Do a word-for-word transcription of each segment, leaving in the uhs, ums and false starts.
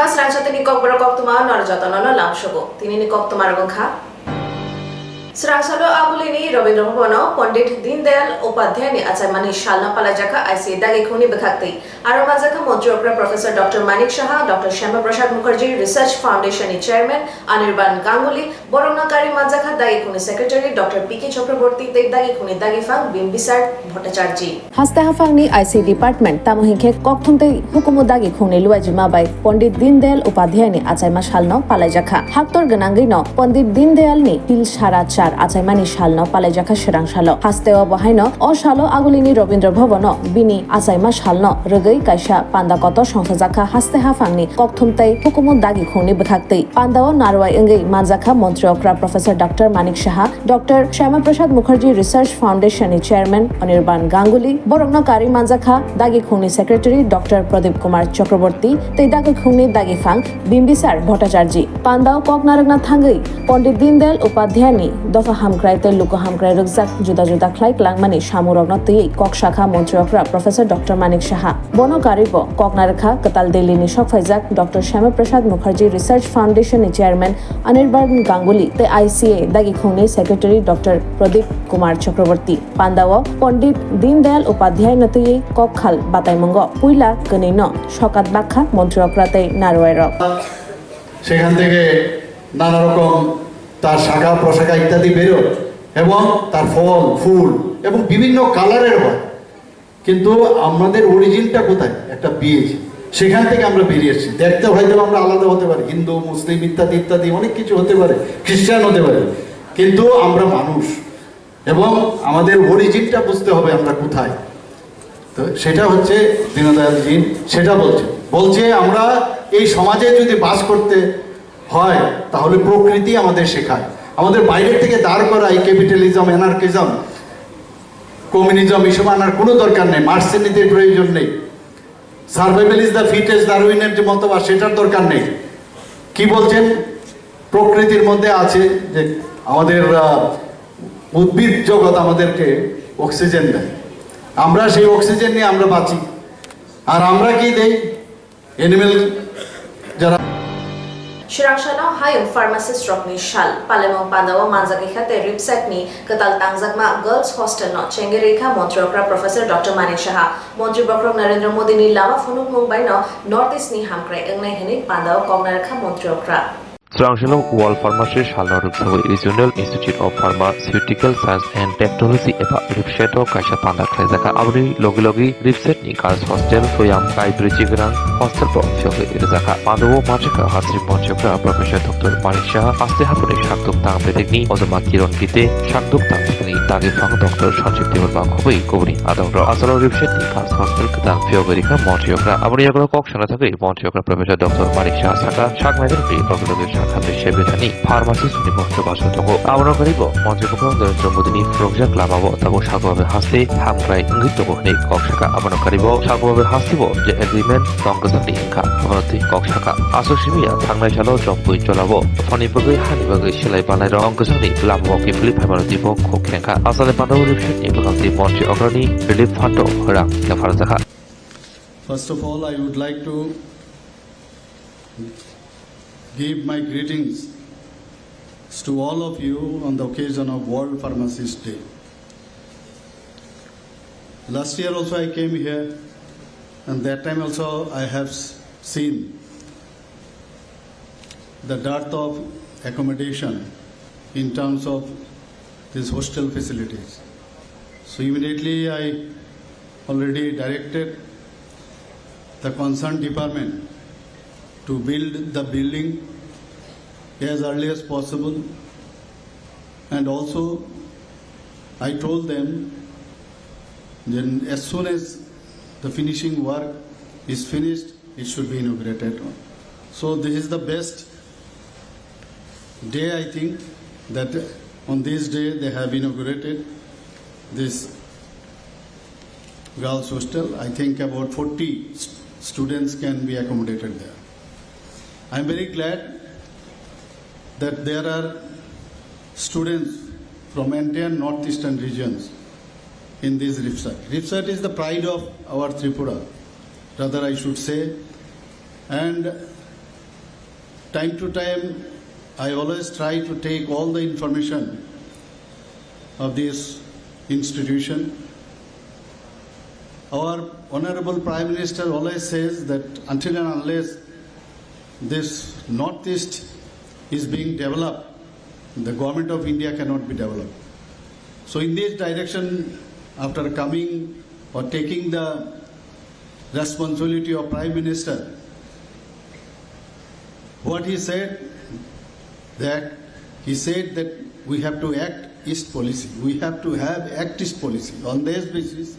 Srangsa tini kokborok koktwma norok jotono no lamsogo. Tinini koktwma rok wngkha. Srangsalo Agulini Rabindra Bhavano Pandit Dindayal Upadhyayani achaimani salno palaijakha I C A dagi khungni bwkhaktwi. Aro manjakha Montri okra Professor Doctor Manik Saha, Doctor Shyama Prasad Mukherjee Research Foundation ni Chairman Anirban Ganguly, borokno kari manjakha dagi khungni Secretary Doctor P K Chakraborty tei dagi khungni dagi phang Bimbisar Bhattacharjee. Haste haphangni I C department, tamo hinkhe kokthum tei hukumu dagi khungni luaijima bai Pandit Dindayal Upadhyayani achaima salno palaijakha. Haktor gwnangwino Pandit Dindayalni Phil Sara Char achaimani salno palaijakha swrang salo. Hasteo bo haino o salo Agulini Rabindra Bhavano bini achaima salno rwgwi kaisa panda kotor songsajakha haste haphangni kokthum tei hukumu dagi khungni bwkhaktwi. Pandao narwai wngwi manjakha Montri okra Professor Doctor Manik Saha, Doctor Shyama Prasad Mukherjee Research Foundation ni Chairman Anirban Ganguly, borokno kari manjakha dagi khungni Secretary Doctor Pradip Kumar Chakraborty tei dagi khungni dagi phang Bimbisar Bhattacharjee. Pandao kok narwkna thangwi Pandit Dindayal Upadhyayani dopha hamkrai tei luku hamkrai rwkjak juda juda khlai klangmani samurokno twiwi kok sakha Montri okra Professor Doctor Manik Saha. Bono karibo kok narwkha kwtal Delhi ni sokphaijak Doctor Shyama Prasad Mukherjee Research Foundation ni Chairman Anirban Ganguly tei I C A dagi khungni Secretary Doctor Pradip Kumar Chakraborty. Pandao Pandit Dindayal Upadhyay no twiwi kok khal bataimungo puila kwnwi no sokat bakha Montri okra tei narwai rok. সেখান থেকে নানা রকম তার শাখা প্রশাখা ইত্যাদি বেরোয় এবং তার ফল, ফুল এবং বিভিন্ন কালারের হয়। কিন্তু আমাদের অরিজিনটা কোথায়? একটা বীজ। সেখান থেকে আমরা বেরিয়ে এসেছি। দেখতে হয়তো আমরা আলাদা হতে পারি, হিন্দু, মুসলিম ইত্যাদি ইত্যাদি অনেক কিছু হতে পারে, খ্রিস্টান হতে পারে, কিন্তু আমরা মানুষ। এবং আমাদের অরিজিনটা বুঝতে হবে আমরা কোথায়। তো সেটা হচ্ছে দীনদয়ালজি সেটা বলছে। বলছে আমরা এই সমাজে যদি বাস করতে হয়, তাহলে প্রকৃতি আমাদের শেখায়। আমাদের বাইরে থেকে দাঁড় করা এই ক্যাপিটালিজম, অ্যানার্কিজম, কমিউনিজম, এইসব আনার কোনো দরকার নেই। মার্কসের নীতির প্রয়োজন নেই। সার্ভাইভাল ইজ দ্য ফিটেস্ট, ডারউইনের যে মতবাদ, সেটার দরকার নেই। কি বলছেন? প্রকৃতির মধ্যে আছে যে আমাদের, আহ, উদ্ভিদ জগৎ আমাদেরকে অক্সিজেন দেয়, আমরা সেই অক্সিজেন নিয়ে আমরা বাঁচি। আর আমরা কি দেই? অ্যানিমেল যারা Shirangsano hayung pharmacist rokni sal palemung pandao manjak ikha tei ripsakni kwtal tangjakma girls hostel no chengwi rikha Montri okra Professor Doctor Manik Saha. Montri bokhorok Narendra Modi ni lama phunukmung bai no North East ni hamkrai wngnai hwnwi pandao kok narwkha Montri okra. Chwrangsino World Pharmacy salno rwksagwi Regional Institute of Pharmaceutical Science and Technology eba ripset o kaisa panda khlaijakha. Aboni logi logi ripset ni girls hostel, soyam, kai bwrwi chigwnang hostel bo phiyogwi rwjakha. Panda o manjakha hastri Montri okra Professor Doctor Manik Saha, haste haphangni sakduk tang bedekni ojoma Kiron Gite, sakduk tang bedekni dagi phang Doctor Sanjib Debbarma khobwi kubuni adongrok. Asalo ripset ni girls hostel kwtal phiyogwi rikha Montri okra. Aboni yagulo kok sana thagwi Montri okra Professor Doctor Manik Saha sakha, sak naithokni logi logi sakha tei sebithani pharmacist ni mokto basu tongo. Abono karibo Montri bokhorok Narendra Modi ni phwrwngjak lamao tabuk sakbabe haste hamkrai wngwi tongo hwnwi kok sakha. Abono karibo sakbabe haste bo je agreement tong kwchangni wngkha, abono twi kok sakha. Aswk simi ya thangnai salo Jompui Jolao phone ni bagwi, hani bagwi silai balai rok tong kwchangni lamao kiphilwi phaimano twibo khuk khengkha. Aswkni pandao ripset ni bwkhak twi Montri okrani relief fund o rang khe pharjakha. First of all, I would like to give my greetings to all of you on the occasion of World Pharmacist Day. Last year also I came here, and that time also I have s- seen the dearth of accommodation in terms of these hostel facilities. So immediately I already directed the concerned department to build the building as early as possible, and also I told them, then as soon as the finishing work is finished, it should be inaugurated. So this is the best day, I think, that on this day they have inaugurated this girls' hostel. I think about forty st- students can be accommodated there. I am very glad that there are students from entire northeastern regions in this RIPSAT. RIPSAT is the pride of our Tripura, rather I should say, and Time to time, I always try to take all the information of this institution. Our Honorable Prime Minister always says that until and unless this Northeast is being developed, the Government of India cannot be developed. So in this direction, after coming or taking the responsibility of Prime Minister, what he said, that he said that we have to act East policy, we have to have Act East policy. On this basis,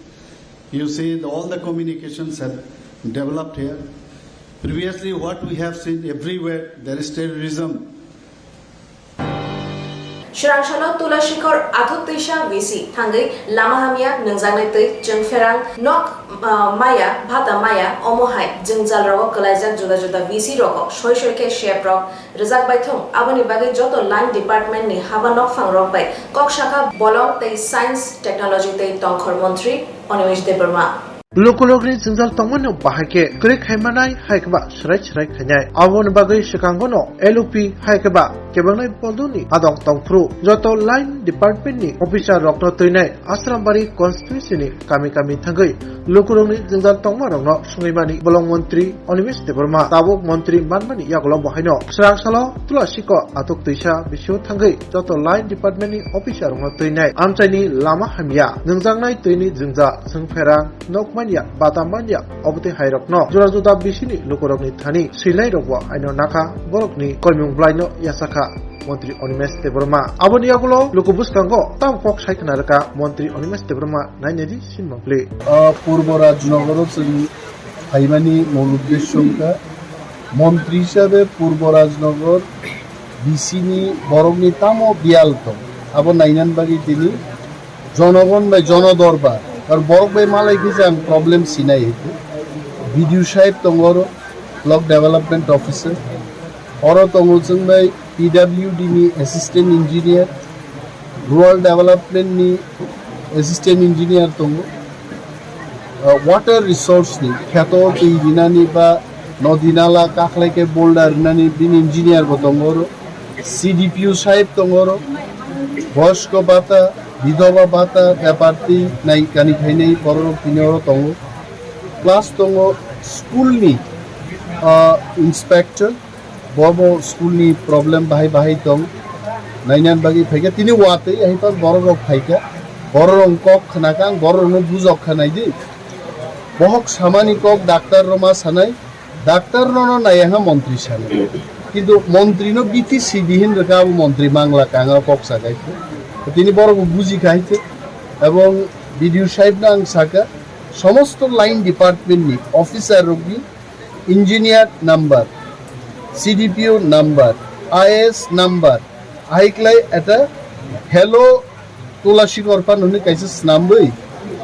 you see, the, all the communications have developed here. Previously, what we have seen everywhere, there is terrorism. Swrang salo Tulashikor Athuk Twisa V C thangwi lama hamya, nwngjaknai twi, chwng pherang, nok maya, bhata maya, omo hai jwngjal rogo kwlaijak juda juda V C rogo soi soi khe sep rok rwjak baithung, aboni bagwi joto line department ni haba nokphang rok bai kok sakha bolong tei science technology tei tongkhor montri Animesh Debbarma. Lukulokni jwngjal tongmani bahai khe kwrwi khaimanai hai khe ba swrai swrai khainai. Aboni bagwi swkango no L O P hai khe ba kebengnai bodolni adong tongphuru. Joto line department ni officer rokno twinai Asrambari constituency ni kami kami thangwi lukurokni jwngjal tongma rokno sungwi mani bolong montri Animesh Debbarma tabuk montri manmani yagulo bohaino swrang salo Tulashikor Athuk Twisa bisio thangwi joto line department ni officer rokno twinai amchaini lama hamya, nwngjaknai twini jwngjal, chwng pherang, nok manya, bata manya, obo tei hairokno jora juda bisini lukurokni thani swinai rokbo aino nakha, borokni koimung bwlaino yachakha. Montri Animesh Debbarma. Aboni yagulo luku bwskango tamo kok sai khna rwkha Montri Animesh Debbarma nainedi sinmangpli. O Purbo Rajnogoro chwng phaimani mul uddesho wngkha montri hisabe Purbo Rajnogor bisini borokni tamo biyal tong abo nainani bagwi tini jonogon bai jono dorbar, karon borok bai malai khe je ang problem sinai hwnkhe B D O saheb tongo oro, block development officer, oro tongo chwng bai P W D ni assistant engineer, rural development ni assistant engineer tongo, water resource ni kheto twi rinani ba nodi nala kakhlai khe boulder rinani bini engineer bo tongo oro. C D P O saheb tongo oro, boyosko bhata, bidhoba bhata bepar twi nai kani khainai bororok tini oro tongo. Plus tongo school ni inspector, bo bo school ni problem bahai bahai tong nainani bagwi phaikha tini watwi ahiphar bororok phaikha, bororok kok khnakha ang bororokno bujok kha naidi, bohok samani kok doctor rok ma sanai. Doctor no no naiya ha montri sano. Kintu montri no B T C D hin rwkha abo montri mangla kanga kok sakai. Tini borok bo buji khai khe. Ebong B D O sahib no ang saka somosto line department ni officer rok ni engineer number, C D P O number, I A S number, hai klai eta hello Tulashikor phan hwnwi kaisa snambwi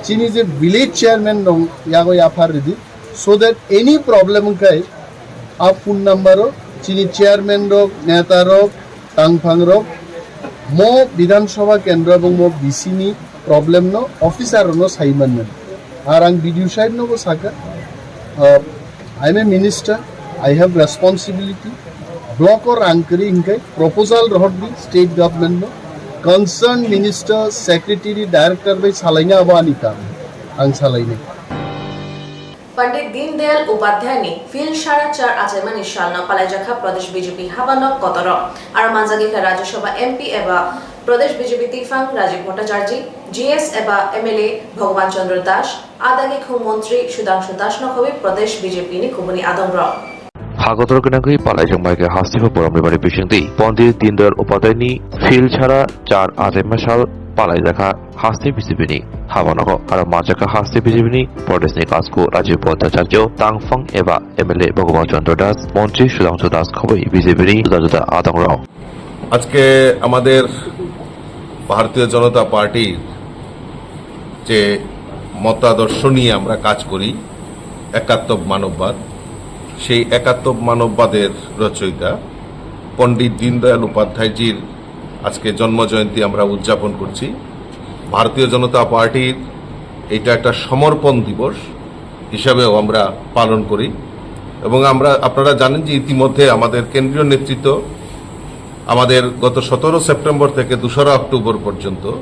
chini je village chairman rok yago yaphar ridi, so that any problem wngkhai a phone number o chini chairman rok, neta rok, tangphang rok mo Bidhan Sabha kendro ebong mo B C ni problem no officer rok no sai manna. Ar ang B D O sahib no bo saka, uh, I am a minister, I have responsibility. Block o rang kwrwi hwnkhe proposal rohor di state government no, concerned minister, secretary, director bai salaina abo ani kam, ang salainai. Pandit Dindayal Upadhyayni Phil Sara Char achaimani salno palaijakha Pradesh B J P habanok kotoro. Aro manjagikha Rajya Sabha M P eba Pradesh B J P twiphang Rajiv Bhattacharjee, G S eba M L A Bhagavan Chandra Das, adagi khu montri Sudhangshu Das no khobwi Pradesh B J P ni kubuni adongrok. Hagotor gwnangwi palaijak maikha hasteo boromni bari bisingtwi Pondit Dindayal Upadhyayni Phil Sara Char achaima sal palaijakha haste B J P ni habanogo aro manjakha haste B J P ni Pradesh ni kasku Rajiv Bhattacharya, tangphang eba M L A Bhagavan Chandra Das, montri Sudhangshu Das khobwi B J P ni juda juda adongrok. আজকে আমাদের ভারতীয় জনতা পার্টির যে মতাদর্শ নিয়ে আমরা কাজ করি, একাত্ম মানববাদ, সেই একাত্ম মানববাদের রচয়িতা পণ্ডিত দীনদয়াল উপাধ্যায়জির আজকে জন্ম জয়ন্তী আমরা উদযাপন করছি। ভারতীয় জনতা পার্টির এটা একটা সমর্পণ দিবস হিসাবেও আমরা পালন করি। এবং আমরা, আপনারা জানেন যে ইতিমধ্যে আমাদের কেন্দ্রীয় নেতৃত্ব আমাদের গত সতেরো সেপ্টেম্বর থেকে দোসরা অক্টোবর পর্যন্ত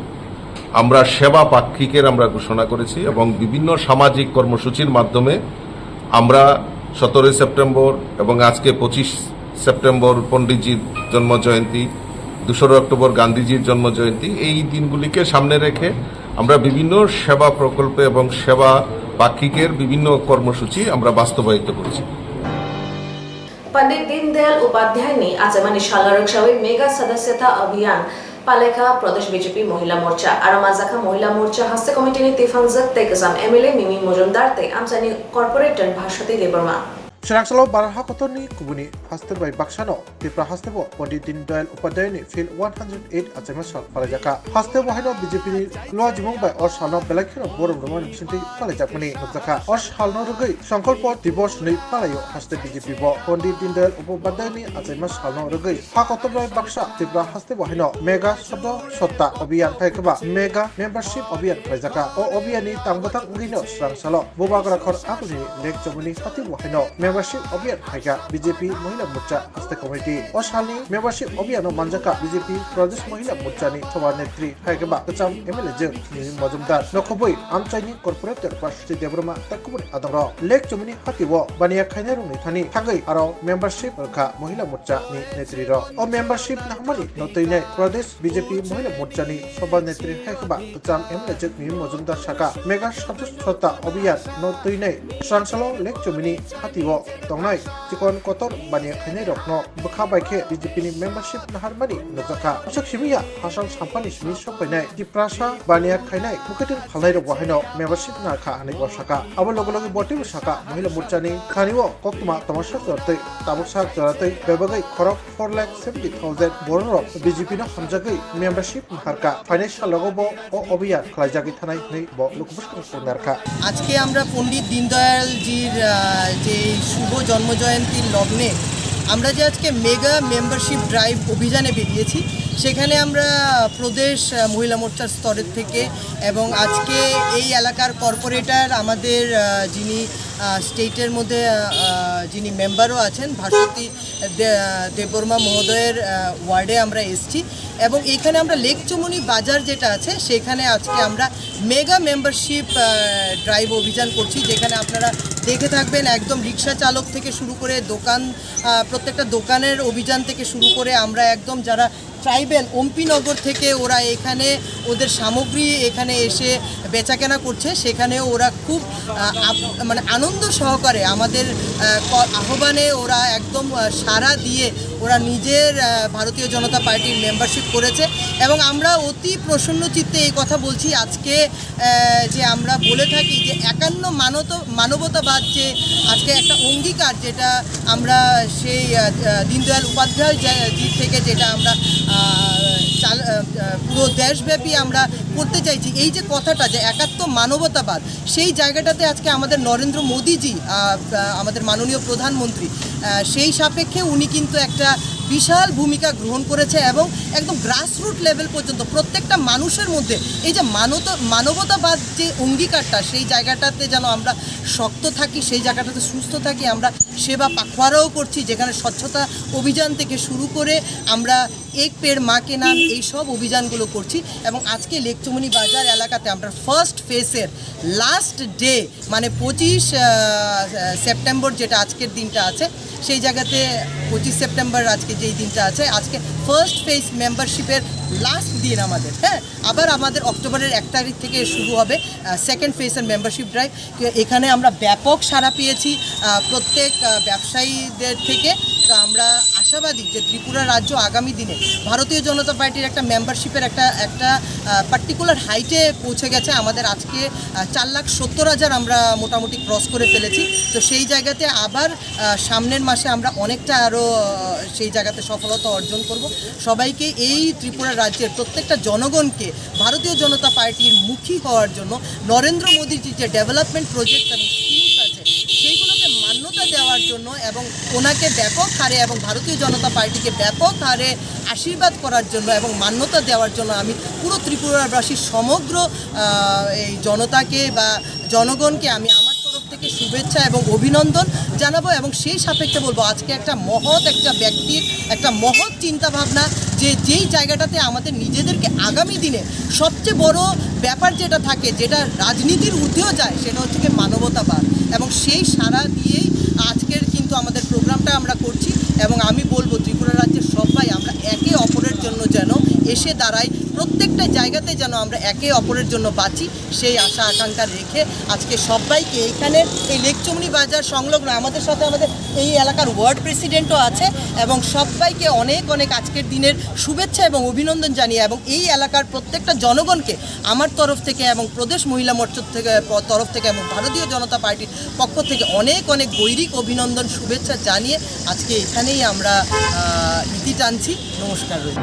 আমরা সেবা পাক্ষিকের আমরা ঘোষণা করেছি এবং বিভিন্ন সামাজিক কর্মসূচির মাধ্যমে আমরা সতেরোই সেপ্টেম্বর এবং আজকে পঁচিশ সেপ্টেম্বর পণ্ডিতজির জন্ম জয়ন্তী, দোসরা অক্টোবর গান্ধীজির জন্ম জয়ন্তী, এই দিনগুলিকে সামনে রেখে আমরা বিভিন্ন সেবা প্রকল্প এবং সেবা পাক্ষিকের বিভিন্ন কর্মসূচি আমরা বাস্তবায়িত করছি। Pandit Dindayal Upadhyay ni achaimani salna rwksawi Mega Sadasyata Abhiyan palaikha Pradesh B J P Mohila Morcha, aro manjakha Mohila Morcha Haste Committee ni twiphang jwk tei kwcham M L A Mimi Mojumdar tei amchaini Corporator Bhaswati Debbarma. Swrangchalo Bharat hakotorni kubuni haste bai baksano Tripura hasteo Pandit Dindayal Upadhyayni Phil one hundred eight achaima sal phalaijakha. Hasteo haino B J P ni luajimung bai o salno belai kheno borom rwmani bisingtwi phalaijakmani nukjakha. O salno rwgwi Sankalpo Divos hwnwi phalaio haste B J P bo. Pandit Dindayal Upadhyayni achaima salno rwgwi hakotor bai baksa Tripura hasteo haino Mega Sabdo Sotta Abhiyan hai khe ba Mega Membership Abhiyan khlaijakha. O abhiyanni tang bwthang wngwino swrang salo Bubagra khor agulini Lake Chomuni hati bo haino membership abhiyan khaikha B J P Mohila Morcha Haste Committee. O salni membership abhiyano manjakha B J P Pradesh Mohila Morchani Sabha Netri hai khe ba kwcham M L A jwk Mimi Mojumdar. Nokhobwi amchaini Corporator Bhaswati Debbarma tei kubun adongrok. Lake Chomuni hati o baniya khainai rokni thani thangwi aro membership rwkha Mohila Morchani netrirok. O membership nahmani no twinai Pradesh B J P Mohila Morchani Sabha Netri hai khe ba kwcham M L A jwk Mimi Mojumdar saka Mega Sabdo Sotta Abhiyan no twinai swrang salo Lake Chomuni hati o tongnai chikon kotor baniya khainai rokno bwkha bai khe B J P ni membership naharmani nukjakha. Bwswk simi ya hachal sampani simi sok phainai Tiprasa baniya khainai bwkhaitwng phalnai rok bo haino membership narkha hwnwi bo saka. Abo logi logi bo teibo saka Mohila Morchani thani o koktwma tongma sak jora twi tabuk sak jora twi bebagwi khorok four lakh seventy thousand bororok B J P no hamjagwi membership naharkha. Phainai salogo bo o abhiyan khlaijagwi thanai hwnwi bo luku bwskango swngnarkha. আজকে আমরা পণ্ডিত দীনদয়ালজির আহ, যে শুভ জন্ম জয়ন্তীর লগ্নে আমরা যে আজকে মেগা মেম্বারশিপ ড্রাইভ অভিযানে বেরিয়েছি। সেখানে আমরা প্রদেশ আহ, মহিলা মোর্চার স্তরের থেকে এবং আজকে এই এলাকার কর্পোরেটর আমাদের আহ, যিনি আহ, স্টেটের মধ্যে আহ, যিনি মেম্বারও আছেন ভাস্বতী দে- দেববর্মা মহোদয়ের আহ, ওয়ার্ডে আমরা এসছি এবং এখানে আমরা লেক চুমুনি বাজার যেটা আছে সেখানে আজকে আমরা মেগা মেম্বারশিপ ড্রাইভ অভিযান করছি, যেখানে আপনারা দেখে থাকবেন একদম রিক্সা চালক থেকে শুরু করে দোকান আহ, প্রত্যেকটা দোকানের অভিযান থেকে শুরু করে আমরা একদম যারা ট্রাইবেল অম্পিনগর থেকে ওরা এখানে ওদের সামগ্রী এখানে এসে বেচাকেনা করছে, সেখানে ওরা খুব আহ, আপ- মানে আনন্দ সহকারে আমাদের আহ, ক- আহ্বানে ওরা একদম আহ, সাড়া দিয়ে ওরা নিজের আহ, ভারতীয় জনতা পার্টির মেম্বারশিপ করেছে এবং আমরা অতি প্রসন্ন চিত্তে এই কথা বলছি আজকে আহ, যে আমরা বলে থাকি যে একান্ন মানত- মানবতাবাদ যে আজকে একটা অঙ্গীকার, যেটা আমরা সেই আহ, আহ, দীনদয়াল উপাধ্যায় যে- জি থেকে যেটা আমরা আহ, চাল- আহ, আহ, পুরো দেশব্যাপী আমরা করতে চাইছি। এই যে কথাটা যে একাত্ম মানবতাবাদ, সেই জায়গাটাতে আজকে আমাদের নরেন্দ্র মোদীজি আহ, আহ, আমাদের মাননীয় প্রধানমন্ত্রী আহ, সেই সাপেক্ষে উনি কিন্তু একটা বিশাল ভূমিকা গ্রহণ করেছে এবং একদম গ্রাসরুট লেভেল পর্যন্ত প্রত্যেকটা মানুষের মধ্যে এই যে মানত- মানবতাবাদ যে অঙ্গীকারটা, সেই জায়গাটাতে যেন আমরা শক্ত থাকি, সেই জায়গাটাতে সুস্থ থাকি। আমরা সেবা পাখোয়ারাও করছি, যেখানে স্বচ্ছতা অভিযান থেকে শুরু করে আমরা এক পেড় মা কে নাম, এই সব অভিযানগুলো করছি। এবং আজকে লেকচুমনি বাজার এলাকাতে আমরা ফার্স্ট ফেজের লাস্ট ডে, মানে পঁচিশ আহ, সেপ্টেম্বর, যেটা আজকের দিনটা আছে, সেই জায়গাতে পঁচিশ সেপ্টেম্বর আজকে যেই দিনটা আছে, আজকে ফার্স্ট ফেজ মেম্বারশিপের লাস্ট দিন আমাদের। হ্যাঁ, আবার আমাদের অক্টোবরের এক তারিখ থেকে শুরু হবে সেকেন্ড ফেজের মেম্বারশিপ ড্রাইভ। এখানে আমরা ব্যাপক সাড়া পেয়েছি আহ, প্রত্যেক আহ, ব্যবসায়ীদের থেকে। তো আমরা আশাবাদী যে ত্রিপুরা রাজ্য আগামী দিনে ভারতীয় জনতা পার্টির একটা মেম্বারশিপের একটা একটা পার্টিকুলার হাইটে পৌঁছে গেছে। আমাদের আজকে আহ, চার লাখ সত্তর হাজার আমরা মোটামুটি ক্রস করে ফেলেছি। তো সেই জায়গাতে আবার আহ, সামনের মাসে আমরা অনেকটা আরও সেই জায়গাতে সফলতা অর্জন করব। সবাইকে, এই ত্রিপুরা রাজ্যের প্রত্যেকটা জনগণকে ভারতীয় জনতা পার্টির মুখী হওয়ার জন্য, নরেন্দ্র মোদীজির যে ডেভেলপমেন্ট প্রজেক্ট এবং স্কিমস আছে, সেইগুলোকে মান্যতা দেওয়ার জন্য এবং ওনাকে ব্যাপক হারে এবং ভারতীয় জনতা পার্টিকে ব্যাপক হারে আশীর্বাদ করার জন্য এবং মান্যতা দেওয়ার জন্য আমি পুরো ত্রিপুরাবাসীর সমগ্র আহ, এই জনতাকে বা জনগণকে আমি আমার তরফ থেকে শুভেচ্ছা এবং অভিনন্দন জানাবো এবং সেই সাপেক্ষে বলবো, আজকে একটা মহৎ একটা ব্যক্তির একটা মহৎ চিন্তা ভাবনা, যে যেই জায়গাটাতে আমাদের নিজেদেরকে আগামী দিনে সবচেয়ে বড় ব্যাপার যেটা থাকে, যেটা রাজনীতির ঊর্ধ্বেও যায়, সেটা হচ্ছে কি মানবতাবাদ। এবং সেই সাড়া দিয়েই আজকের কিন্তু আমাদের প্রোগ্রামটা আমরা করছি। এবং আমি বলবো, ত্রিপুরা রাজ্যের সবাই আমরা একে অপরের জন্য যেন এসে দাঁড়াই, প্রত্যেকটা জায়গাতে যেন আমরা একে অপরের জন্য বাঁচি, সেই আশা আকাঙ্ক্ষা রেখে আজকে সবাইকে এখানে এই লেকচুমনি বাজার সংলগ্ন, আমাদের সাথে আমাদের এই এলাকার ওয়ার্ড প্রেসিডেন্টও আছে, এবং সবাইকে অনেক অনেক আজকের দিনের শুভেচ্ছা এবং অভিনন্দন জানিয়ে, এবং এই এলাকার প্রত্যেকটা জনগণকে আমার তরফ থেকে এবং প্রদেশ মহিলা মোর্চা থেকে, প-, তরফ থেকে এবং ভারতীয় জনতা পার্টির পক্ষ থেকে অনেক অনেক গৈরিক অভিনন্দন, শুভেচ্ছা জানিয়ে আজকে এখানেই আমরা, আহ, ইতি টানছি। নমস্কার রইল।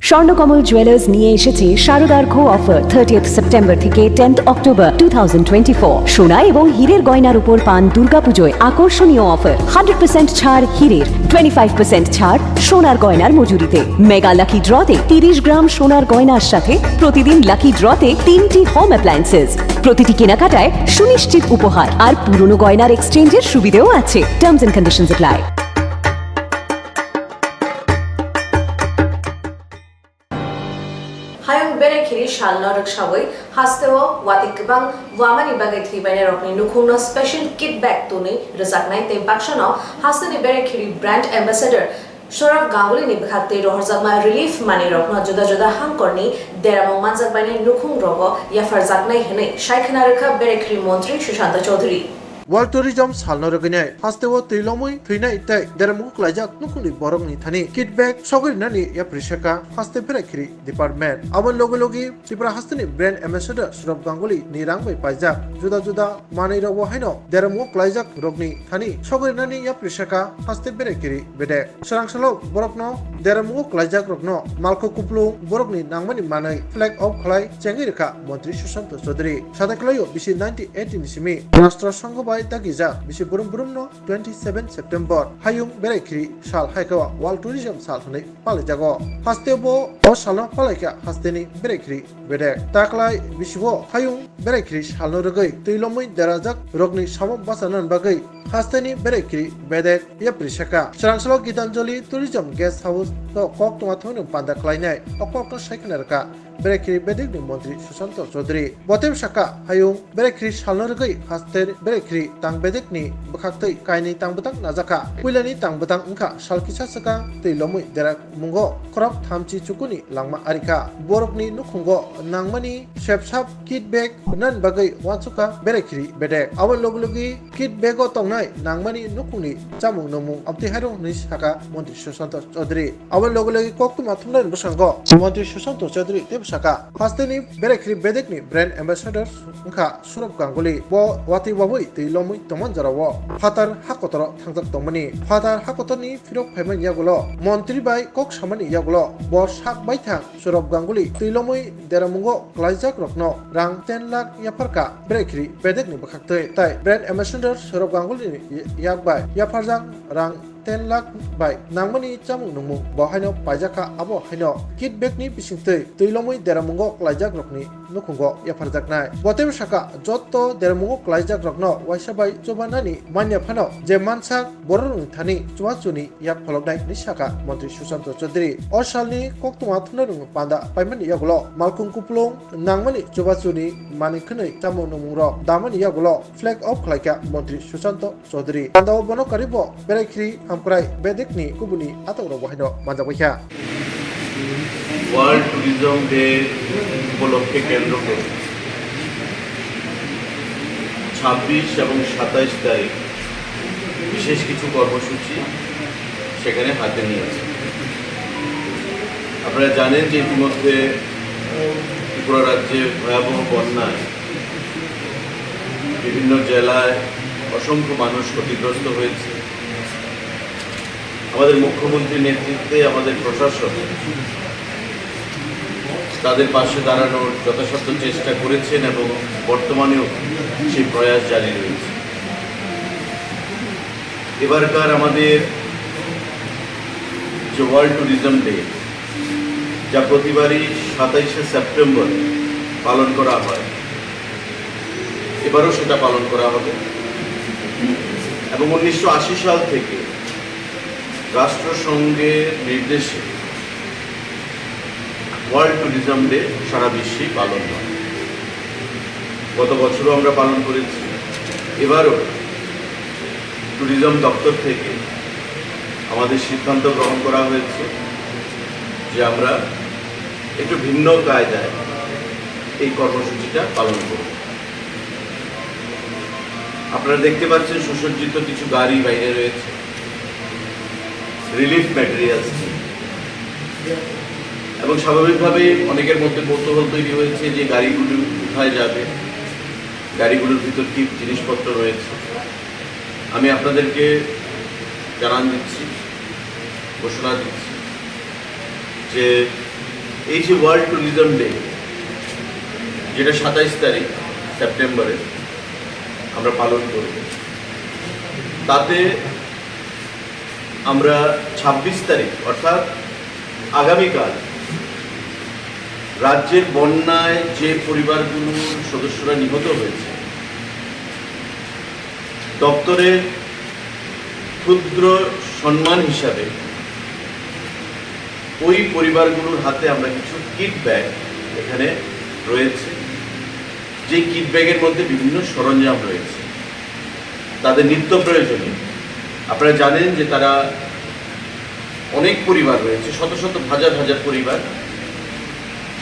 স্বর্ণকমল জুয়েলার্স নিয়ে এসেছে শারদার্ঘ অফার, থার্টিয়েথ সেপ্টেম্বর থেকে tenth October two thousand twenty four. সোনা এবং হীরের গয়নার উপর পান দুর্গাপুজোয় আকর্ষণীয় অফার, হান্ড্রেড পার্সেন্ট ছাড় হীরের, টোয়েন্টি ফাইভ পার্সেন্ট ছাড় সোনার গয়নার মজুরিতে। মেগা লাকি ড্রতে তিরিশ গ্রাম সোনার গয়নার সাথে প্রতিদিন লাকি ড্রতে তিনটি হোম অ্যাপ্লায়েন্সেস। প্রতিটি কেনাকাটায় সুনিশ্চিত উপহার আর পুরনো গয়নার এক্সচেঞ্জের সুবিধেও আছে। Terms and conditions apply. Hayung berekhiri salno rwksawi hasteo watwi kwbang wamani bagwi thwibainairokni nukhungno special kit bag twnwi rwjaknai tei baksano hasteni berekhiri brand ambassador Saurav Ganguly ni bwkhaktwi rohorjakma relief manwirokno juda juda hangkorni deramung manjakbaini nukhungrogo yapharjaknai hwnwi saikhwna rwkha berekhiri montri Sushanta Chowdhury. World Tourism salno rwgwinai hasteo twi lomwi thwinai tei deramung kwlaijak nukhungni borokni thani kit bag sogwi rinani yapri saka haste berekhiri department. Aboni logi logi Tripura hasteni brand ambassador Saurav Ganguly ni rang bai paijak juda juda manwi rokbo haino deramungo kwlaijak rokni thani sogwi rinani yapri saka haste berekhiri bedek. Swrang salo borokno deramungo kwlaijak rokno malkho kuplung borokni nangmani manwi flag off khlai chengwi rwkha montri Sushanta Chowdhury. Sadai kwlaio bisi ninety eight ni simi Rashtra Sangha bai dagijak bisi brum brumno twenty seven September hayung berekhiri sal haikhe o World Tourism sal hwnwi palaijago. Hasteo bo o salno palaikha hasteni berekhiri bedek. Taklai bisibo hayung berekhiri salno rwgwi twi lomwi derajak rokni samung bachanani bagwi hasteni berekhiri bedek yapri saka. Swrang salo Gitanjali Tourism Guest House o kok tongma thumwi panda khlainai o kokno saikhwna rwkha berekhiri bedekni montri Sushanta Chowdhury. Bo tei saka hayung berekhiri salno rwgwi haste berekhiri tang bedekni bwkhaktwi kainwi tang bwtang najakha. Puilani tang bwtang wngkha sal kisa swkang twi lomwi deramungo khorok thamchi chukuni langma arikha. Borokni nukhungo nangmani sepsap kit bag rwnani bagwi uansukha berekhiri bedek. Aboni logi logi kit bag o tongnai nangmani nukhungni chamung nungmung amtwi hairok hwnwi saka montri Sushanta Chowdhury. Aboni logi logi koktwma thumnairokni bwskango montri Sushanta Chowdhury teibo saka hasteni berekhiri bedekni brand ambassador wngkha Saurav Ganguly. Bo watwi wabwi twi lomwi tongmani jorao phatar hakotoro thangjak tongmani. Phatar hakotorni phirok phaimani yagulo montri bai kok samani yagulo bo sak baithang Saurav Ganguly twi lomwi deramungo kwlaijak rokno rang ten lakh yapharkha berekhiri bedekni bwkhaktwi. Tai brand ambassador Saurav Ganguly ni yak bai yapharjak rang ten lakh bai nangmani chamung nungmung bo haino paijakha, abo haino kit bag ni bisingtwi twi lomwi deramungo kwlaijak rokni nukhungo yapharjaknai. Bo teibo saka, jotto deramungo kwlaijak rokno waisa bai chubanani manya phano je mansak bororokni thani chubachu ni yak pholoknai hwnwi saka montri Sushanta Chowdhury. O salni koktwma thumnairokni panda paimani yagulo malkhung kuplung nangmani chubachu ni manwi khwnwi chamung nungmung rok damani yagulo flag off khlaikha montri Sushanta Chowdhury. Panda o bono karibo berekhiri hamkrai bedekni kubuni atok rok bo haino manjakbaikha. World Tourism Day উপলক্ষে কেন্দ্র করে ছাব্বিশ এবং সাতাইশ তারিখ বিশেষ কিছু কর্মসূচি সেখানে হাতে নিয়েছে। আপনারা জানেন যে ইতিমধ্যে ত্রিপুরা রাজ্যে ভয়াবহ বন্যায় বিভিন্ন জেলায় অসংখ্য মানুষ ক্ষতিগ্রস্ত হয়েছে। আমাদের মুখ্যমন্ত্রীর নেতৃত্বে আমাদের প্রশাসন তাদের পাশে দাঁড়ানোর যথাসাধ্য চেষ্টা করেছেন এবং বর্তমানেও সেই প্রয়াস জারি রয়েছে। এবারকার আমাদের যে ওয়ার্ল্ড ট্যুরিজম ডে, যা প্রতিবারই সাতাইশে সেপ্টেম্বর পালন করা হয়, এবারও সেটা পালন করা হবে। এবং উনিশশো আশি সাল থেকে রাষ্ট্রসংঘের নির্দেশে ওয়ার্ল্ড ট্যুরিজম ডে সারা বিশ্বেই পালন হয়। গত বছরও আমরা পালন করেছি, এবারও ট্যুরিজম দপ্তর থেকে আমাদের সিদ্ধান্ত গ্রহণ করা হয়েছে যে আমরা একটু ভিন্ন কায়দায় এই কর্মসূচিটা পালন করব। আপনারা দেখতে পাচ্ছেন, সুসজ্জিত কিছু গাড়ি বাইরে রয়েছে, রিলিফ ম্যাটেরিয়ালস নিয়ে। এবং স্বাভাবিকভাবেই অনেকের মধ্যে কৌতূহল তৈরি হয়েছে যে গাড়িগুলো কোথায় যাবে, গাড়িগুলোর ভিতর কী জিনিসপত্র রয়েছে। আমি আপনাদেরকে জানান দিচ্ছি, ঘোষণা দিচ্ছি যে এই যে ওয়ার্ল্ড ট্যুরিজম ডে, যেটা সাতাইশ তারিখ সেপ্টেম্বরে আমরা পালন করব, তাতে আমরা ছাব্বিশ তারিখ অর্থাৎ আগামীকাল রাজ্যের বন্যায় যে পরিবারগুলোর সদস্যরা নিহত হয়েছে, দপ্তরের ক্ষুদ্র সম্মান হিসাবে ওই পরিবারগুলোর হাতে আমরা কিছু কিট ব্যাগ এখানে রয়েছে, যে কিট ব্যাগের মধ্যে বিভিন্ন সরঞ্জাম রয়েছে, তাদের নিত্য প্রয়োজনীয়। আপনারা জানেন যে তারা অনেক পরিবার রয়েছে, শত শত হাজার হাজার পরিবার,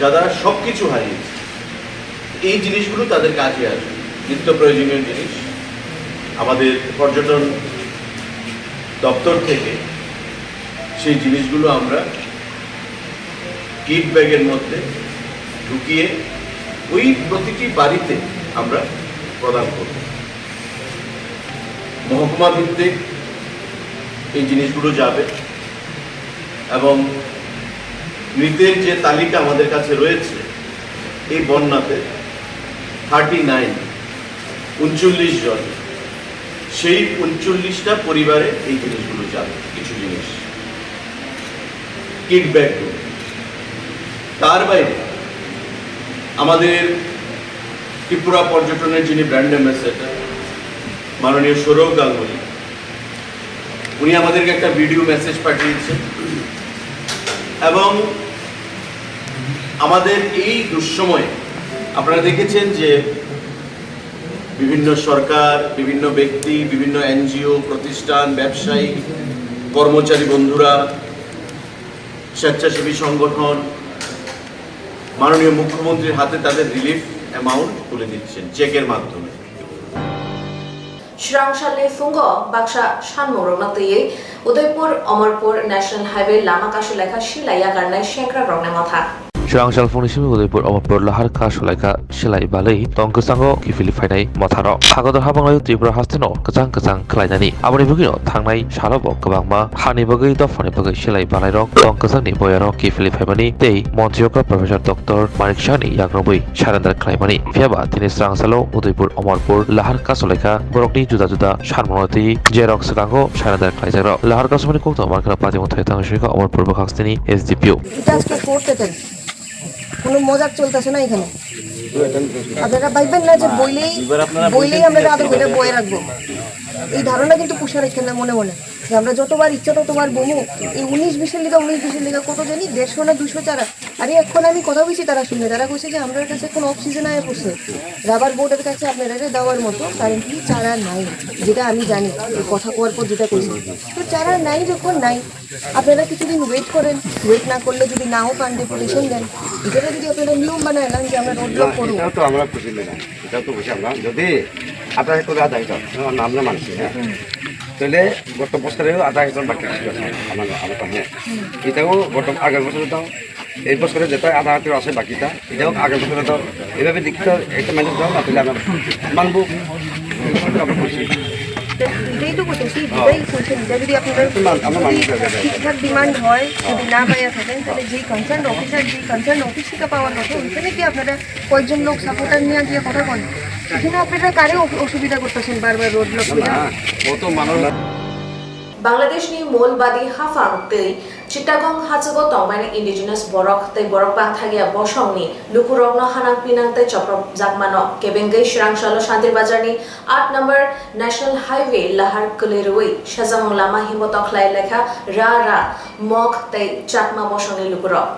যারা সব কিছু হারিয়েছে। এই জিনিসগুলো তাদের কাজে আসবে, নিত্য প্রয়োজনীয় জিনিস। আমাদের পর্যটন দপ্তর থেকে সেই জিনিসগুলো আমরা কিট ব্যাগের মধ্যে ঢুকিয়ে ওই প্রতিটি বাড়িতে আমরা প্রদান করব। মহকুমা ভিত্তিক এই জিনিসগুলো যাবে এবং মৃতের যে তালিকা আমাদের কাছে রয়েছে, এই বন্যাতে থার্টি নাইন, ঊনচল্লিশ জন, সেই ঊনচল্লিশটা পরিবারে এই জিনিসগুলো যাবে, কিছু জিনিস, কিট ব্যাগগুলো। তার বাইরে আমাদের ত্রিপুরা পর্যটনের যিনি ব্র্যান্ড অ্যাম্বাসেডর, মাননীয় সৌরভ গাঙ্গুলি, উনি আমাদেরকে একটা ভিডিও মেসেজ পাঠিয়েছেন এবং আমাদের এই দুঃসময়ে আপনারা দেখেছেন যে বিভিন্ন সরকার, বিভিন্ন ব্যক্তি, বিভিন্ন এনজিও, প্রতিষ্ঠান, ব্যবসায়ী, কর্মচারী বন্ধুরা, স্বেচ্ছাসেবী সংগঠন মাননীয় মুখ্যমন্ত্রীর হাতে তাদের রিলিফ অ্যামাউন্ট তুলে দিচ্ছেন চেকের মাধ্যমে। Srangsalni phungo baksa sanmungrokno twiwi Udaipur Omorpur National Highway lama kasu lekha silai yakarnai sengkrakrokni motha. Swrangsal phungni simi Udaipur Omorpur lahar kasu lekha silai balwi tong kwchango kiphilwi phainai motharok. Hagodor habanglai Tripura hasteno kwchang kwchang khlainani. Aboni bagwino thangnai salobo kwbangma hani bagwi dophani bagwi silai balairok tong kwchangni boyarok kiphilwi phaimani tei montri okra Professor Doctor Manik Sahni yakrogwi surrender khlaimani. Phiyaba tini swrangsalo Udaipur Omorpur lahar kasu lekha borokni juda juda sanmano twi jerok swkango surrender khlaijakrok. Lahar kasumani kokthoma kheno patimung thai thang sika Omorpur bwkhaksini S D P O. এটা আজকে court attend. কোনো মজাক চলতেছে না এখানে। আপনারা ভাববেন না যে বইলেই বইলেই আমরা আদর করে বয়ে রাখবো। এই ধারণা কিন্তু পুষে রাখবেন না মনে মনে, যে আমরা যতবার ইচ্ছা ততবার বমু। এই উনিশ বিশের লিগা উনিশ বিশের লিগা কত জানি দেড়শো না দুশো চারা। আরে এখন আমি কথা বলছি, তারা শুনে, তারা কইছে যে আমরার কাছে এখন অফ সিজন আয়া পড়ছে, রাবার বোর্ডের কাছে আপনারা দেওয়ার মতো কারেন্টলি চারা নাই, যেটা আমি জানি। এই কথা কওয়ার পর যেটা কইছে, তো চারা নাই যখন নাই, আপনারা কিছুদিন ওয়েট করেন, ওয়েট না করলে যদি নাও পান ডেপুটেশন দেন, এটাকে যদি আপনারা নিয়ম বানায় না যে আমরা রোড ব্লক করবো। এটাও তো আমরা খুশি ম্যাডাম, এটাও তো খুশি আমরা। যদি আপনারা করে আদায় করেন, আমরা মানছি, হ্যাঁ, তাহলে গত বছরে আদায় করেন বাকি আছে আমার, আমার তো, হ্যাঁ, এটাও গত আগের বছরে তো, এই বছরে যেটা আদায় আছে বাকিটা, এটাও আগের বছরে তো, এভাবে লিখিত একটা মেসেজ দাও না, তাহলে আমরা মানবো। আমরা খুশি। এটাই তো করতেছি, যেটাই শুনছেন, এটা যদি আপনাদের যদি ঠিকঠাক ডিমান্ড হয়, যদি না পাইয়া থাকেন, তাহলে যেই কনসার্ন অফিসার, যেই কনসার্ন অফিস থেকে পাওয়ার কথা, ওইখানে কি আপনারা কয়েকজন লোক সাপোর্টার নিয়ে গিয়ে কথা বলেন? এখানে আপনারা কারে অসুবিধা করতেছেন বারবার রোড ব্লক করে? কত মানুষ Bangladeshni Molbadi haphang tei Chittagong hachugo tongmani indigenous borok tei borok bangthakya bosongni lukurokno hanang pinang tei chopropjakmano kebengwi Srangsalo Shantir Bazarni aat number National Highway lahar kwlwi rwui sejamung lama himbotok khlai lekha ra ra Mok tei Chakma bosongni lukurok.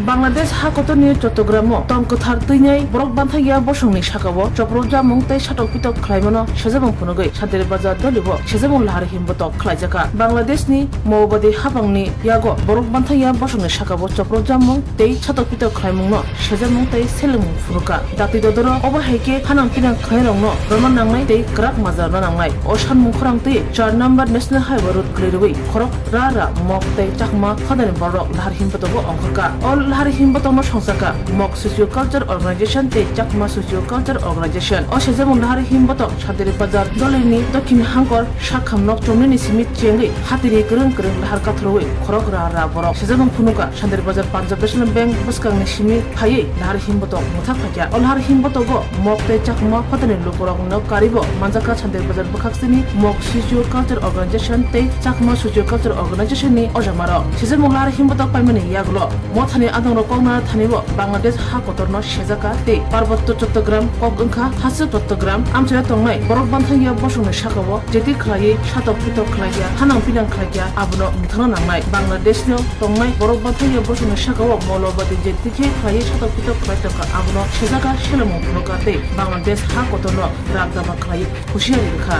Bangladesh hakotorni Chottogram o tong kwthar twinai borok banthagia bosongni sakao chopropjakmung tei satok pitok khlaimano sejamung phunugwi Shantir Bazar dolibo sejamung lahar himbotok khlaijakha. Bangladeshni Maobadi haphangni yago borok banthagia bosongni sakao chopropjakmung tei satok pitok khlaimungno sejamung tei selemung phunukha. Dakti dodoro obo hai khe hanang pinang khlairokno rwna nangnai tei kwrak majra rwna nangnai. O sanmung khorang twi char number National Highway road kwlwi rwui khorok ra ra Mok tei Chakma hodani borok lahar himbotogo ongkhorkha. O lahar himbotokno songchakha Mok Socio Culture Organization tei Chakma Socio Culture Organization. O sejamung lahar himbotok Shantir Bazar dolini dokhin hangkor sakham nok chomnini simi chengwi hatini kwrwng kwrwng lahar kathorwi khorok ra ra borok sejamung phunukha. Shantir Bazar Punjab National Bank bwskangni simi phaiwi lahar himbotok mwthak phaikha. O lahar himbotogo Mok tei Chakma phatani lukurokno karibo manjakha Shantir Bazar bwkhaksini Mok Socio Culture Organization tei Chakma Socio Culture Organization ni ojamarok. Sejamung lahar himbotok paimani yagulo mothani adongrok kokna thanibo Bangladesh ha kotorno sejakha tei Parbotto Chottogram kok wngkha Hachwk Chottogram amchaio tongnai borok banthangya bosongni sakao jeti khlaiwi satok pitok khlaiya hanang pinang khlaiya abono mwthangna nangnai. Bangladeshno tongnai borok banthangya bosongni sakao Maulabadi jeti khe khlaiwi satok pitok khlai tongkha abono sejakha selemung phunukha tei Bangladesh ha kotorno ragdama khlaiwi husiari rwkha.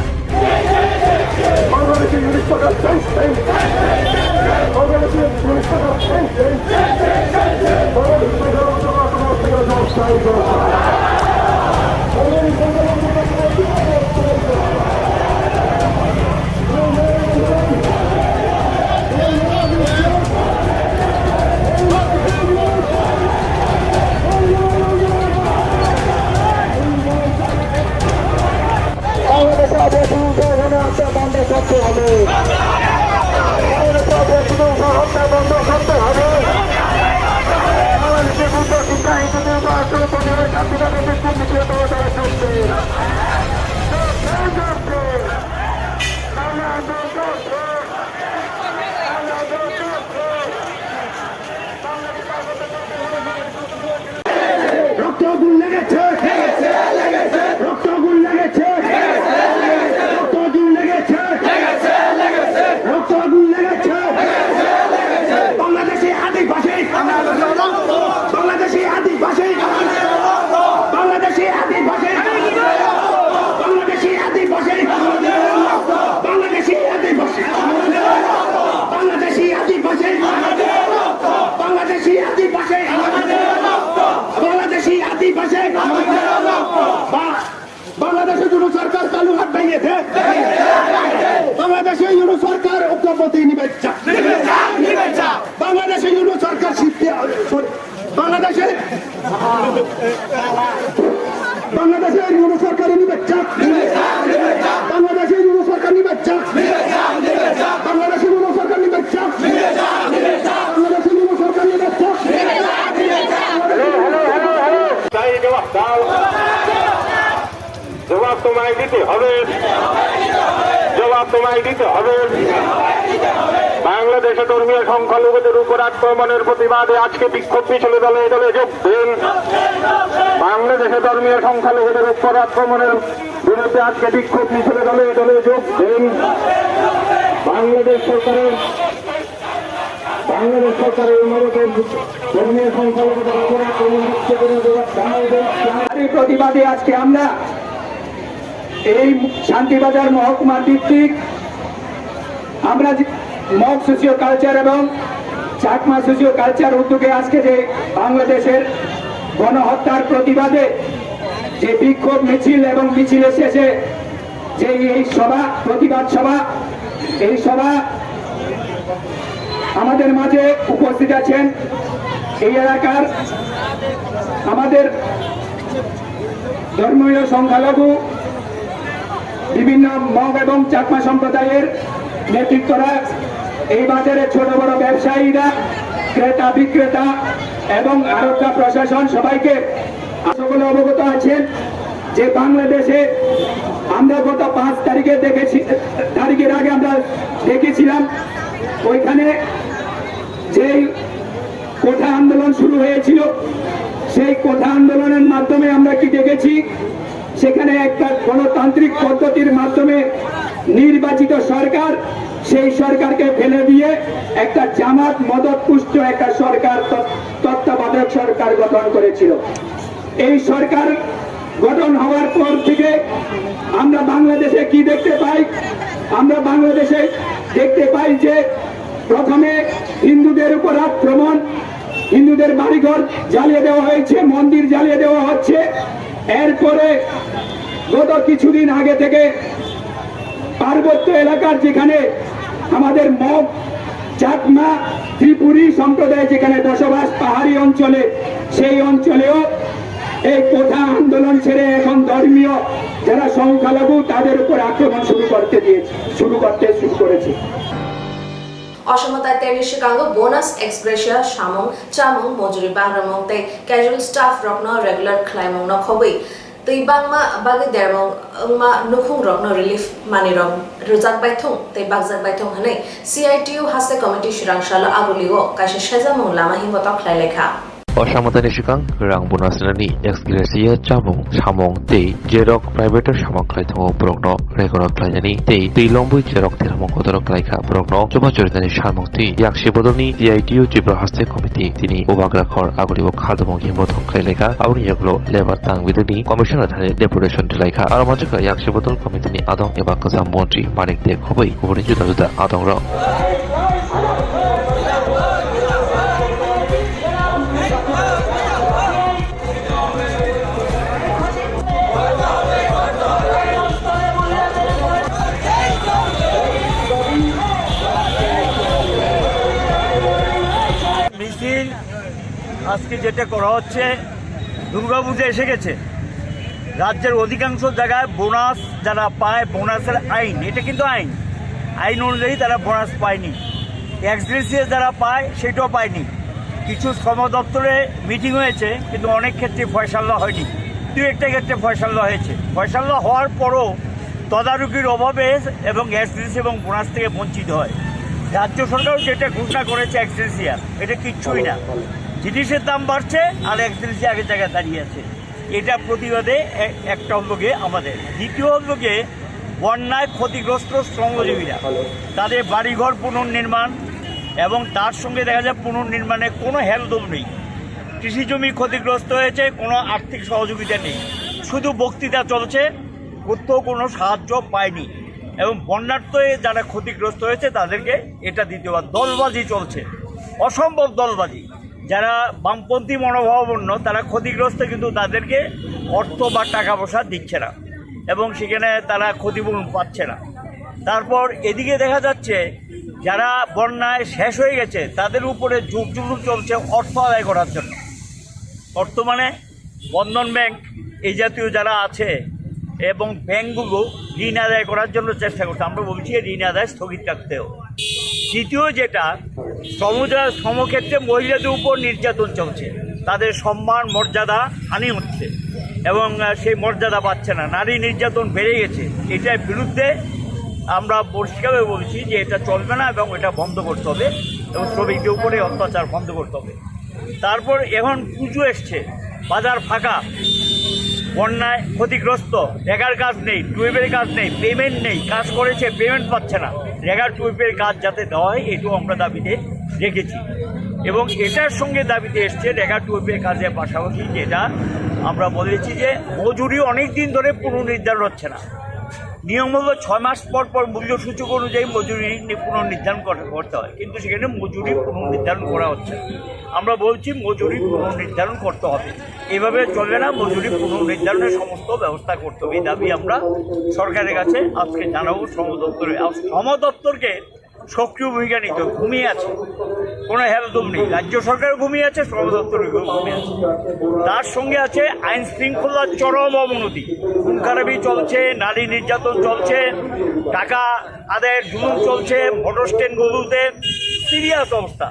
বাংলাদেশে আবর্জনা বন্ধ করতে হবে। বাংলাদেশে আবর্জনা হত্যা বন্ধ করতে হবে। বাংলাদেশে বুদ্ধ শিক্ষা হিন্দু নির্বাচন পরিবার স্বাধীনতা বিক্ষোভ মিছিল করা তারা চলছে। বাংলাদেশ চলছে। বাংলাদেশ চলছে। রক্ত আগুন লেগেছে, রক্ত আগুন লেগেছে, রক্ত আগুন লেগেছে, রক্ত আগুন লেগেছে। বাংলাদেশি আদিবাসী, বাংলাদেশি আদিবাসী, বাংলাদেশি আদিবাসী, বাংলাদেশি আদিবাসী, বাংলাদেশি আদিবাসী, বাংলাদেশি আদিবাসী। বাংলাদেশি আদিবাসী, বাংলাদেশি আদিবাসী। বা-, বাংলাদেশে ইউনূস সরকার কালু হাত ভেঙেছে। বাংলাদেশে ইউনূস সরকার ঐক্যপতি নিবে চাক। বাংলাদেশে ইউনূস সরকার সিদ্ধি, sorry, বাংলাদেশে বাংলাদেশে ইউনূস সরকার নিবে চাক। বাংলাদেশে ইউনূস সরকার নিবে চাক। বাংলাদেশে ইউনূস সরকার নিবে চাক। বাংলাদেশে ইউনূস সরকার নিবে চাক। Hello, hello, hello, hello. চাই জবাব দাও। জবাব তোমায় দিতে হবে। জবাব তোমায় দিতে হবে। বাংলাদেশে ধর্মীয় সংখ্যালঘুদের উপর আক্রমণের প্রতিবাদে আজকে বিক্ষোভ মিছিলে দলে দলে যোগ দিন। বাংলাদেশে ধর্মীয় সংখ্যালঘুদের উপর আক্রমণের বিরুদ্ধে আজকে বিক্ষোভ মিছিলে দলে দলে যোগ দিন। বাংলাদেশ সরকারের, বাংলাদেশ সরকারের অনুরোধে ধর্মীয় সংখ্যালঘুদের উপর আক্রমণ রুখতে কোনো জবাব দেওয়া হবে। তারই প্রতিবাদে আজকে আমরা এই শান্তিবাজার মহকুমার ভিত্তিক আমরা যে মগ সোশিও কালচার এবং চাকমা সোশিও কালচার উদ্যোগে আজকে যে বাংলাদেশের গণহত্যার প্রতিবাদে যে বিক্ষোভ মিছিল এবং মিছিলের শেষে যে এই সভা, প্রতিবাদ সভা, এই সভা আমাদের মাঝে উপস্থিত আছেন এই এলাকার আমাদের ধর্মীয় সংখ্যালঘু, বিভিন্ন মগ এবং চাকমা সম্প্রদায়ের নেতৃত্বরা, এই বাজারে ছোট বড় ব্যবসায়ীরা, ক্রেতা বিক্রেতা এবং আরক্ষা প্রশাসন সবাইকে সকলে অবগত আছেন যে বাংলাদেশে আমরা গত পাঁচ তারিখে দেখেছি, তারিখের আগে আমরা দেখেছিলাম, ওইখানে যেই কোটা আন্দোলন শুরু হয়েছিল, সেই কোটা আন্দোলনের মাধ্যমে আমরা কি দেখেছি? সেখানে একটা গণতান্ত্রিক পদ্ধতির মাধ্যমে নির্বাচিত সরকার, সেই সরকারকে ফেলে দিয়ে একটা জামাত মদতপুষ্ট একটা সরকার, তত্ত্বাবধায়ক সরকার গঠন করেছিল। এই সরকার গঠন হওয়ার পর থেকে আমরা বাংলাদেশে কি দেখতে পাই? আমরা বাংলাদেশে দেখতে পাই যে প্রথমে হিন্দুদের উপর আক্রমণ, হিন্দুদের বাড়িঘর জ্বালিয়ে দেওয়া হয়েছে, মন্দির জ্বালিয়ে দেওয়া হচ্ছে। এরপরে গত কিছুদিন আগে থেকে পার্বত্য এলাকার যেখানে আমাদের মগ, চাকমা, ত্রিপুরী সম্প্রদায় যেখানে বসবাস পাহাড়ি অঞ্চলে, সেই অঞ্চলেও এই কোটা আন্দোলন ছেড়ে এখন ধর্মীয় যারা সংখ্যালঘু তাদের উপর আক্রমণ শুরু করতে দিয়েছে, শুরু করতে শুরু করেছে। Osomo tai teni swkango bonus ex gratia samung, chamung, mojuri bagramung tei casual staff rokno regular khlaimung no khobwi twi bangma bagwi dermung wngma nukhung rokno relief manwi rok rwjak baithung tei bakjak baithung hwnwi C I T U haste committee swrang salo Agulio kaisa sejamung lama himbotok khlai laikha. Osamotani swkang rang bonus rani ex gratia chamung samung tei jerok private o samung khlai tongo borokno recognize khlainani tei twi lombwi jerok thermung kotorok khlaikha borokno chubachu rinani samung twi yaksi bodolni T I T U Tripura Haste Committee tini Ubagra khor agulio khaldamung himbo thong khlai laikha aboni yagulo labour tang bidini commissioner thani deputation rwlaikha aro manjukha yaksi bodol committee ni adong eba kwcham montri Manik Deb khobwi kubuni juda juda adongrok. মিছিল আজকে যেটা করা হচ্ছে, দুর্গাপূজা এসে গেছে। রাজ্যের অধিকাংশ জায়গায় বোনাস যারা পায়, বোনাসের আইন, এটা কিন্তু আইন, আইন অনুযায়ী তারা বোনাস পায়নি। এক্স গ্রেসিয়া যারা পায়, সেটাও পায়নি। কিছু শ্রম দপ্তরে মিটিং হয়েছে, কিন্তু অনেক ক্ষেত্রে ফয়সালা হয়নি, দু একটা ক্ষেত্রে ফয়সালা হয়েছে। ফয়সালা হওয়ার পরও তদারকির অভাবে এবং এক্স গ্রেসিয়া এবং বোনাস থেকে বঞ্চিত হয়। রাজ্য সরকারও যেটা ঘোষণা করেছে এক্স গ্রেসিয়া, এটা কিচ্ছুই না। জিনিসের দাম বাড়ছে আর এক্স গ্রেসিয়া আগের জায়গায় দাঁড়িয়ে আছে। এটা প্রতিবাদে এ-, একটা হলো গিয়ে আমাদের। দ্বিতীয় হলো গিয়ে বন্যায় ক্ষতিগ্রস্ত শ্রমজীবীরা, তাদের বাড়িঘর পুনর্নির্মাণ এবং তার সঙ্গে দেখা যায় পুনর্নির্মাণে কোনো হেলদোল নেই। কৃষি জমি ক্ষতিগ্রস্ত হয়েছে, কোনো আর্থিক সহযোগিতা নেই, শুধু বক্তৃতা চলছে, কোথাও কোনো সাহায্য পায়নি। এবং বন্যার্থে যারা ক্ষতিগ্রস্ত হয়েছে তাদেরকে এটা দিতে হবে। দলবাজি চলছে, অসম্ভব দলবাজি। যারা বামপন্থী মনোভাবাপন্ন তারা ক্ষতিগ্রস্ত, কিন্তু তাদেরকে অর্থ বা টাকা পয়সা দিচ্ছে না এবং সেখানে তারা ক্ষতিপূরণ পাচ্ছে না। তারপর এদিকে দেখা যাচ্ছে যারা বন্যায় শেষ হয়ে গেছে তাদের উপরে জোর জুলুম চলছে অর্থ আদায় করার জন্য। অর্থ মানে বন্ধন ব্যাংক এই জাতীয় যারা আছে এবং ব্যাংকগুলো ঋণ আদায় করার জন্য চেষ্টা করছে। আমরা বলছি এই ঋণ আদায় স্থগিত রাখতে হবে। দ্বিতীয় যেটা, শ্রমজা-, শ্রমক্ষেত্রে মহিলাদের উপর নির্যাতন চলছে, তাদের সম্মান মর্যাদা হানি হচ্ছে এবং, আহ, সেই মর্যাদা পাচ্ছে না, নারী নির্যাতন বেড়ে গেছে। এটার বিরুদ্ধে আমরা পরিষ্কারভাবে বলছি যে এটা চলবে না এবং এটা বন্ধ করতে হবে এবং শ্রমিকদের উপরে অত্যাচার বন্ধ করতে হবে। তারপর এখন পুজো এসছে, বাজার ফাঁকা, বন্যায় ক্ষতিগ্রস্ত, রেগার কাজ নেই, টুয়েবের কাজ নেই, পেমেন্ট নেই, কাজ করেছে, পেমেন্ট পাচ্ছে না। রেগার টুয়েবের কাজ যাতে দেওয়া হয়, এটাও আমরা দাবিতে রেখেছি। এবং এটার সঙ্গে দাবিতে এসছে রেগা টুয়েবের কাজের পাশাপাশি যেটা আমরা বলেছি যে মজুরি অনেক দিন ধরে পুনর্নির্ধারণ হচ্ছে না। নিয়ম হলো ছয় মাস পর পর মূল্য সূচক অনুযায়ী মজুরি নি-, পুনর্নির্ধারণ কর-, করতে হয়, কিন্তু সেখানে মজুরি পুনর্নির্ধারণ করা হচ্ছে না। আমরা বলছি মজুরি পুনর্নির্ধারণ করতে হবে, এভাবে চলবে না। মজুরি পুনর্নির্ধারণের সমস্ত ব্যবস্থা করতে হবে, এই দাবি আমরা সরকারের কাছে আজকে জানাবো শ্রম দপ্তরে। আর শ্রম দপ্তরকে সক্রিয় ভূমিকা নিতে হবে। ঘুমিয়ে আছে, কোনো হেলদোল নেই। রাজ্য সরকার ঘুমিয়ে আছে, শ্রম দপ্তর ঘুমিয়ে আছে। তার সঙ্গে আছে আইন শৃঙ্খলার চরম অবনতি, খুন খারাপি চলছে, নারী নির্যাতন চলছে, টাকা আদায়ের জুলুম চলছে, মোটর স্ট্যান্ডগুলোতে সিরিয়াস অবস্থা।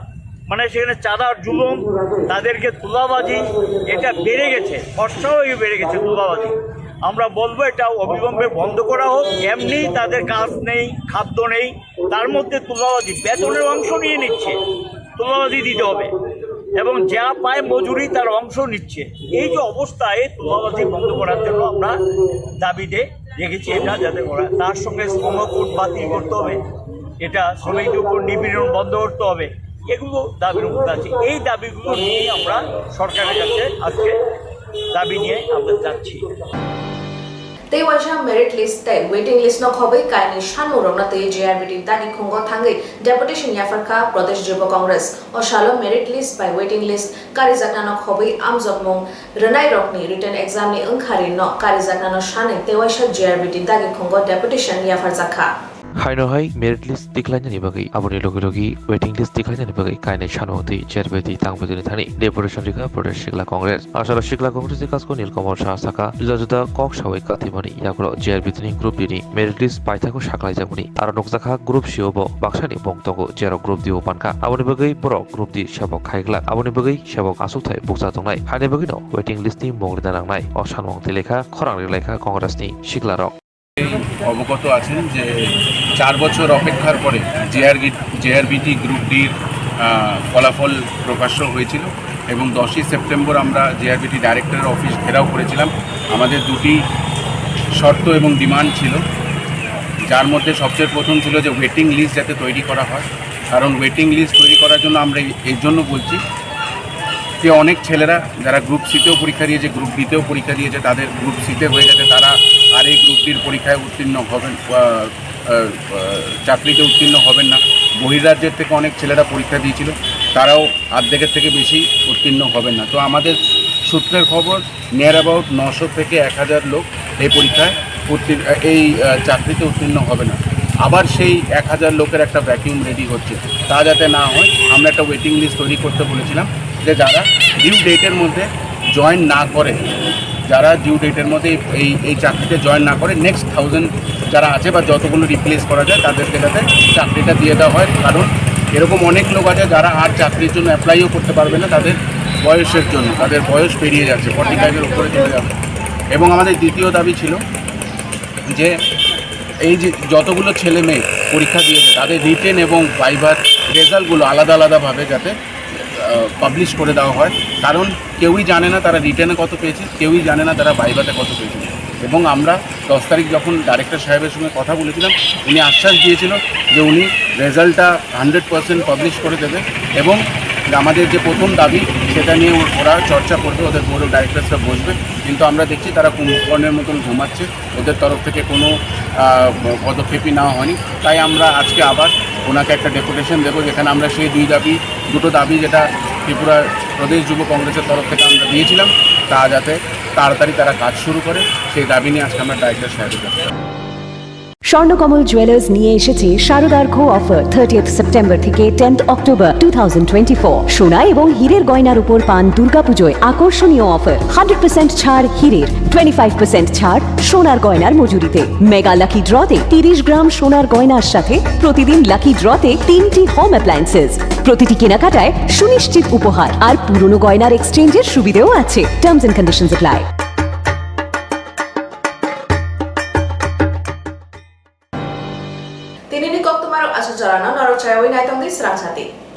মানে সেখানে চাঁদার জুলুম, তাদেরকে তুলাবাজি, এটা বেড়ে গেছে, অস্বাভাবিক বেড়ে গেছে তুলাবাজি। আমরা বলবো এটা অবিলম্বে বন্ধ করা হোক। এমনি তাদের কাজ নেই, খাদ্য নেই, তার মধ্যে তুলাবাজি বেতনের অংশ নিয়ে নিচ্ছে, তুলাবাজি দিতে হবে, এবং যা পায় মজুরি তার অংশ নিচ্ছে। এই যে অবস্থা, এই তুলাবাজি বন্ধ করার জন্য আমরা দাবিতে রেখেছি, এটা যাতে করা, তার সঙ্গে শ্রম কোড বাতিল করতে হবে, এটা শ্রমিকদের উপর নিপীড়ন বন্ধ করতে হবে। এগুলো দাবির মধ্যে আছে। এই দাবিগুলো নিয়ে আমরা সরকারের কাছে আজকে দাবি নিয়ে আমরা যাচ্ছি। Tei waisa merit list tei waiting list no khobwi kainwi sanmung rokno twi G R B T dagi khungo thangwi deputation yapharkha Pradesh Jubo Congress. O salo merit list bai waiting list karijaknano khobwi amjokmung rwnairokni written exam ni wngkha ri no karijaknano sanwi tei waisa G R B T dagi khungo deputation yapharjakha. Haino hai merit list tikhlainani bagwi, aboni logi logi waiting list tikhlainani bagwi kainwi sanmung twi G R B T tangwi tini thani deputation rikha Pradesh Sikla Congress. Asalo Sikla Congress ni kasko Nilkamal Shah saka juda juda kok sawi kathimani yagulo G R B T ni Group D ni merit list paithakgo saklaijakmani. Aro nukjakha Group C o bo baksani bong tongo, jerok Group D o pankha. Aboni bagwi borok Group D sebok khaiglak. Aboni bagwi sebok aswkthai bukcha tongnai. Haini bagwino waiting list ni mung rina nangnai. O sanmung twi lekha khorang ri laikha Congress ni siklarok. অবগত আছেন যে চার বছর অপেক্ষার পরে JRB JRBT group ডির ফলাফল প্রকাশ্য হয়েছিল এবং দশই সেপ্টেম্বর আমরা জেআরবিটি ডাইরেক্টরের অফিস ঘেরাও করেছিলাম। আমাদের দুটি শর্ত এবং ডিমান্ড ছিল, যার মধ্যে সবচেয়ে প্রথম ছিল যে ওয়েটিং লিস্ট যাতে তৈরি করা হয়, কারণ ওয়েটিং লিস্ট তৈরি করার জন্য আমরা এই- এর জন্য বলছি যে অনেক ছেলেরা যারা গ্রুপ সিতেও পরীক্ষা দিয়েছে, গ্রুপ ডিতেও পরীক্ষা দিয়েছে, তাদের গ্রুপ সিতে হয়ে গেছে, তারা আর এই গ্রুপ ডির পরীক্ষায় উত্তীর্ণ হবেন, আহ, আহ, আহ, চাকরিতে উত্তীর্ণ হবেন না। বহিরাজ্যের থেকে অনেক ছেলেরা পরীক্ষা দিয়েছিল, তারাও অর্ধেকের থেকে বেশি উত্তীর্ণ হবেন না। তো আমাদের সূত্রের খবর, নিয়ার অ্যাবাউট নশো থেকে এক হাজার লোক এই পরীক্ষায় উত্তীর্ণ, এই, আহ, চাকরিতে উত্তীর্ণ হবে না। আবার সেই এক হাজার লোকের একটা ভ্যাকুয়াম রেডি হচ্ছে, তা যাতে না হয় আমরা একটা ওয়েটিং লিস্ট তৈরি করতে বলেছিলাম, যে যারা ডিউ ডেটের মধ্যে জয়েন না করে, যারা ডিউ ডেটের মধ্যে এই, এই চাকরিতে জয়েন না করে, নেক্সট থাউজেন্ড যারা আছে বা যতগুলো রিপ্লেস করা যায়, তাদেরকে যাতে চাকরিটা দিয়ে দেওয়া হয়। কারণ এরকম অনেক লোক আছে যারা আর চাকরির জন্য অ্যাপ্লাইও করতে পারবে না, তাদের বয়সের জন্য, তাদের বয়স পেরিয়ে যাচ্ছে, ফর্টি ফাইভের উপরে চলে যাবে। এবং আমাদের দ্বিতীয় দাবি ছিল যে এই যে যতগুলো ছেলে মেয়ে পরীক্ষা দিয়েছে, তাদের রিটেন এবং ভাইভার রেজাল্টগুলো আলাদা আলাদাভাবে যাতে পাবলিশ করে দেওয়া হয়। কারণ কেউই জানে না তারা রিটেনে কত পেয়েছে, কেউই জানে না তারা ভাইভাতে কত পেয়েছে। এবং আমরা দশ তারিখ যখন ডাইরেক্টর সাহেবের সঙ্গে কথা বলেছিলাম, উনি আশ্বাস দিয়েছিল যে উনি রেজাল্টটা হান্ড্রেড পার্সেন্ট পাবলিশ করে দেবে এবং আমাদের যে প্রথম দাবি, সেটা নিয়ে ও- ওরা চর্চা করবে, ওদের বোর্ড অফ ডাইরেক্টরসরা বসবে। কিন্তু আমরা দেখছি তারা কুম্ভকর্ণের মতন ঘুমাচ্ছে, ওদের তরফ থেকে কোনো আহ, পদক্ষেপই নেওয়া হয়নি। তাই আমরা আজকে আবার ওনাকে একটা ডেপুটেশন দেবো, যেখানে আমরা সেই দুই দাবি, দুটো দাবি যেটা ত্রিপুরা প্রদেশ যুব কংগ্রেসের তরফ থেকে আমরা দিয়েছিলাম, তা যাতে তাড়াতাড়ি তারা কাজ শুরু করে, সেই দাবি নিয়ে আজকে আমরা ডাইরেক্টর সাহেবের কাছে। স্বর্ণকমল জুয়েলার্স নিয়ে এসেছে শারদার্ঘ অফার। থার্টিয়েথ সেপ্টেম্বর থেকে tenth October two thousand twenty four. সোনা এবং হীরের গয়নার উপর পান দুর্গাপুজোয় আকর্ষণীয় অফার। হান্ড্রেড পার্সেন্ট ছাড় হীরের, টোয়েন্টি ফাইভ পার্সেন্ট ছাড় সোনার গয়নার মজুরিতে। মেগা লাকি ড্রতে তিরিশ গ্রাম সোনার গয়নার সাথে প্রতিদিন লাকি ড্রতে তিনটি হোম অ্যাপ্লায়েন্সেস। প্রতিটি কেনাকাটায় সুনিশ্চিত উপহার আর পুরনো গয়নার এক্সচেঞ্জের সুবিধেও আছে। Terms and conditions apply. Tini ni kok tomorok aswk jorano norok chaywi naitong di srang sati.